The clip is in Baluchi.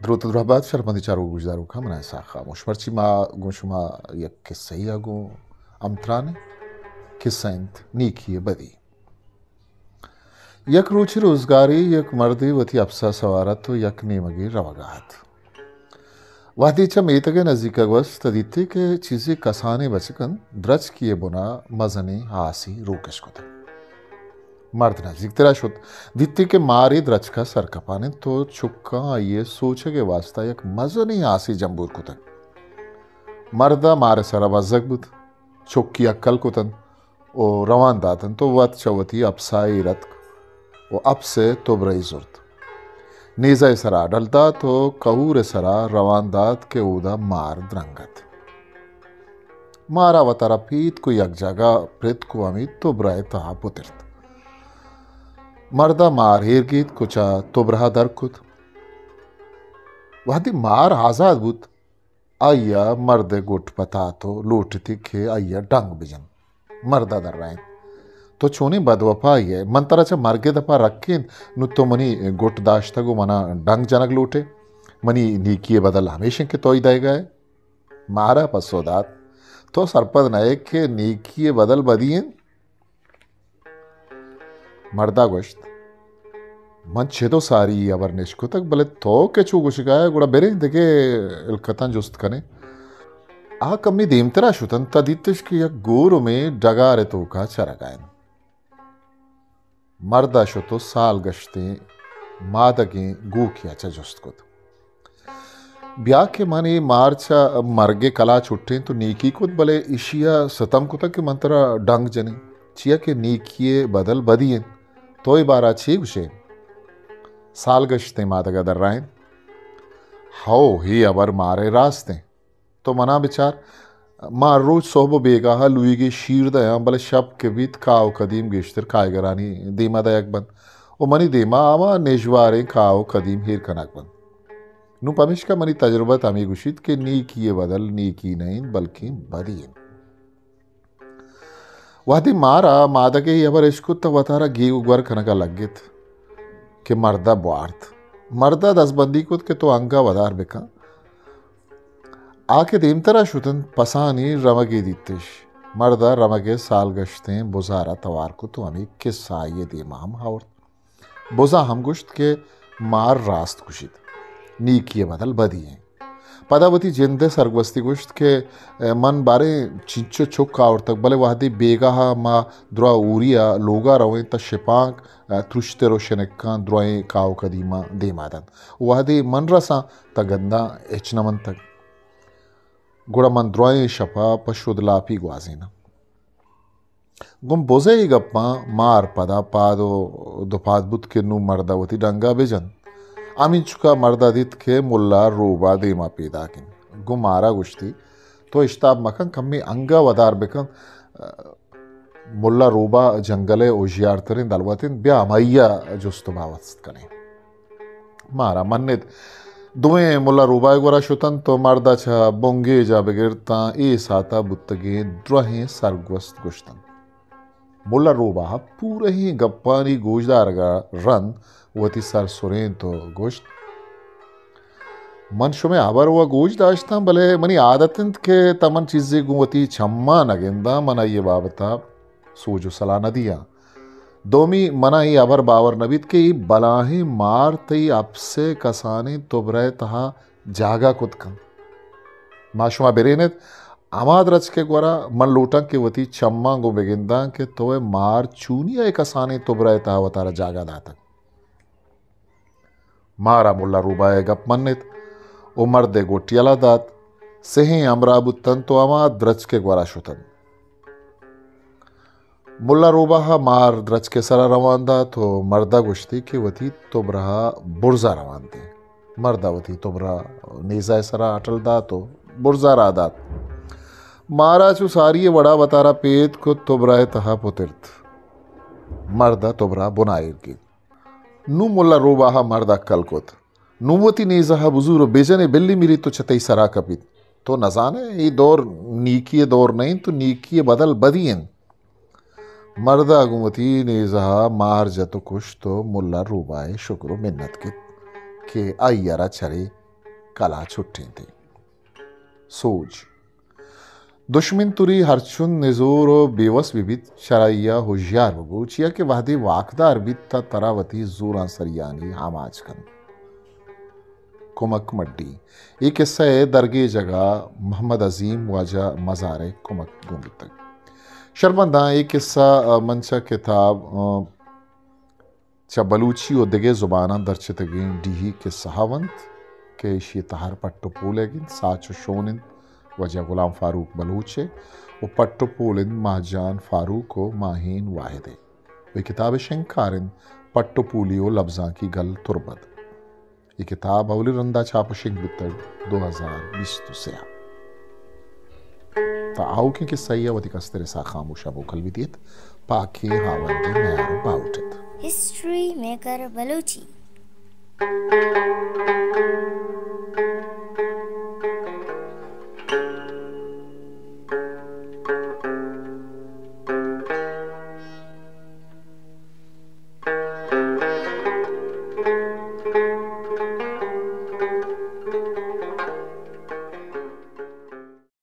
دروت ءُ درہبات شرپندیں چاروک ءُ گوشداروکاں، من اسحاق خاموش۔ مرچی ما گوں شما یک قصہ ءَ گوں ہمتران ایں۔ قصہ انت نیکی ءُ بدی۔ یک روچے روزگارے یک مردے وتی اپس ءَ سوار ات ءُ یک نیمگے روگ ءَ ات۔ وہدے چہ میتگ ءِ نزیک ءَ گوست، دیتی کہ چیزے کسانیں بچک انت، درچکے ءِ بن ءَ مزنیں آسے روکش کتگ۔ مرد نزیکتر ءَ شت، دیتی کہ مارے درچک ءَ سرکپان انت ءُ چکاں آئی ءِ سوچگ ءِ واستا یک مزنیں آسے جمبور کتگ۔ مرد ءَ مار ءِ سر ءَ بزگ بوت، چکی اکل کتنت ءُ روان داتنت ءُ وت چہ وتی اپس ءَ ایر اتک ءُ اپس ءِ تبرئی زرت۔ نیزہ ءِ سرا اڈل دات ءُ کہور ءِ سرا روان دات کہ اودا مار درنگ ات۔ مارا وتارا پیتک ءُ یک جاگہ پرتک ءُ ہمے تبرہ ءِ تہا پترت۔ مردا مار ایر گیتک ءُ چہ تبرہ ءَ در کت۔ وہدے مار آزاد بوت، آئی ءَ مرد ءِ گٹ پتات ءُ لوٹتی کہ آئی ءَ ڈنگ بجن۔ مردا درائینت، تو چونیں بدوپائی ئے، من ترا چہ مرگ ءِ دپا رکینت، نوں تو منی گٹ داشتگ ءُ منا ڈنگ جنگ لوٹئے؟ منی نیکی ءِ بدل ہمیش انت کہ تو اے دئیگا ئے۔ مارا پسو دات، تو سرپد نہ ئے کہ نیکی ءِ بدل بدی انت؟ مردا گوشت، من چد ءُ ساری اے ہبر نشکتگ، بلے تو کہ چو گوشگا ئے، گڑا بریں دگہ ہلکتاں جست کنیں۔ آ کمے دیمترا شتنت، تا دیتش کہ یک گورمے ڈگار ءِ توکا چرگا انت۔ مردا شت ءُ سالگشتیں مادگیں گوکے ءَ چہ جست کت، بیا کہ من اے مار چہ مرگ ءِ کلا چٹینت ءُ نیکی کت، بلے ایشی ءَ ستم کتگ کہ من ترا ڈنگ جنیں، چیا کہ نیکی ءِ بدل بدی انت۔ تو اے بارا چے گوشئے؟ سالگشتیں مادگ ءَ درائینت، ہئو، اے ہبر مارئے راست انت۔ تو منا بچار، ما ہر روچ سہب ءُ بیگاہ ءَ لوئیگے شیر دئیاں، بلے شپ کہ بیت کاہ ءُ کدیم گیشتر کائیگرانی دیما دئیگ بنت ءُ منی دیما ہما نژواریں کاہ ءُ کدیم ایر کنگ بنت۔ نوں پمیشکا منی تجربت ہمے گوشیت کہ نیکی ءِ بدل نیکی نہ انت، بلکیں بدی انت۔ وہدے مارا مادگ ءِ اے ہبر اشکت، تہ وتارا گیگ ءُ گور کنگا لگت کہ مردا بوارت۔ مردا دزبندی کت کہ تو انگا ودار بکن۔ آ کہ دیمترا شتنت، پسانی رمگے دیتش۔ مردا رمگ ءِ سالگشتیں بزارا توار کت ءُ ہمے کسہ آئی ءِ دیما ہم آورت۔ بزاں ہم گوشت کہ مار راست گوشیت، نیکی ءِ بدل بدی انت۔ پدا وتی جند ءِ سرگوستی گوشت کہ من باریں چنچو چک آورتگ، بلے وہدے بیگاہ ءَ ما درا اوری ءَ لوگا رویں، تہ شپانک ترشتر ءُ شنکاں درائیں کاہ ءُ کدیماں دیما دنت۔ وہدے من رساں، تہ گنداں ہچ نہ منتگ۔ گڑا من درائیں شپا پہ شدلاپی گوازیناں۔ گوں بز ءِ اے گپاں مار پدا پاد ءُ دوپاد بوت کہ نوں مردا وتی ڈنگا بجنت۔ ہمینچکا مردا دیت کہ ملا روباہ دیما پیداک انت۔ گوں مارا گوشتی، تو اشتاپ مکن، کمے انگا ودار بکن۔ ملا روباہ جنگل ءِ ہوشیارتریں دلوت انت، بیا ہمائی ءَ جست ءُ باوست کنیں۔ مارا منت۔ دوئیں ملا روباہ ءِ گورا شتنت ءُ مردا چہ بنگیجا بگر تاں اے ساعتا بوتگیں درہیں سرگوست گوشتنت۔ ملا روباہ ءَ پورہیں گپانی گوشدارگا رند وتی سر سرینت ءُ گوشت، من شمئے ہبر وا گوش داشتاں، بلے منی عادت انت کہ تاں من چیزے گوں وتی چماں نہ گنداں، من آئی ءِ بابتا سوج ءُ سلاہ نہ دیاں۔ دومی، منا اے ہبر باور نہ بیت کہ اے بلاہیں مار تئی اپس ءِ کسانیں تبرہ ءِ تہا جاگہ کت کنت۔ ما شما برین ات ہما درچک ءِ گورا، من لوٹاں کہ وتی چماں گوں بگنداں کہ تو اے مار چونیا اے کسانیں تبرہ ءِ تہا وتارا جاگہ داتگ۔ مارا ملا روباہ ءِ گپ منت ءُ مرد ءِ گٹ یلہ دات۔ سہیں ہمراہ بوتنت ءُ ہما درچک ءِ گورا شتنت۔ ملا روباہ ءَ مار درچک ءِ سرا روان دات ءُ مردا گوشتی کہ وتی تبرہ ءَ برزا روان دے۔ مردا وتی تبرہ نیزہ ءِ سرا اٹل دات ءُ برزا راہ دات۔ مارا چو ساری ءِ وڑا وتارا پیت کت، تبرہ ءِ تہا پترت۔ مردا تبرہ بنا ایر گیت۔ نوں ملا روباہ ءَ مرد اکل کت۔ نوں وتی نیزہ ءَ بزور ءُ بجن ئے، بلی میریت ءُ چہ تئی سرا کپیت۔ تو نزان ئے اے دور نیکی ءِ دور نہ انت ءُ نیکی ءِ بدل بدی انت۔ مرد ءَ گوں وتی نیزہ ءَ مار جت ءُ کشت ءُ ملا روباہ ءِ شکر ءُ منت کت کہ آئی ءَ را چرے کلا چٹینت۔ سوج۔ دشمن تری ہرچنت نزور و بیوس بہ بیت، چرآئیا ہژیار ببو، چیا کہ وہدے واکدار بیت تہ ترا وتی زورانسریانی آماچ کنت۔ کمک مڈی۔ اے کسہ ء درگیجگ ء محمد عظیم واجہ مزار ء کمک گون بیتگ۔ شرمنداں اے کسہ، ء، من چہ کتاب، ء، چہ بلوچی و دگہ زباناں درچتگیں ڈیہی کسہ ء ونت کہ ایشی ء تہر پٹ و پولگ انت، ساچ و شون انت واجہ غلام فاروق بلوچ ء و پٹ و پول انت ماہجان فاروق و ماہین واحد ء۔ اے کتاب ء شنگکار انت پٹ و پولی و لبزانکی گل تربت۔ اے کتاب اولی رندا چاپ و شنگ بوتگ دو ہزار بیست و سئے ء۔ تا آؤکیں کسہ ء وتی کستر ء ساہ خاموش ء موکل بہ دیت، پاکیں ہاوند ء میار و باہوٹ ات۔ History maker Balochi.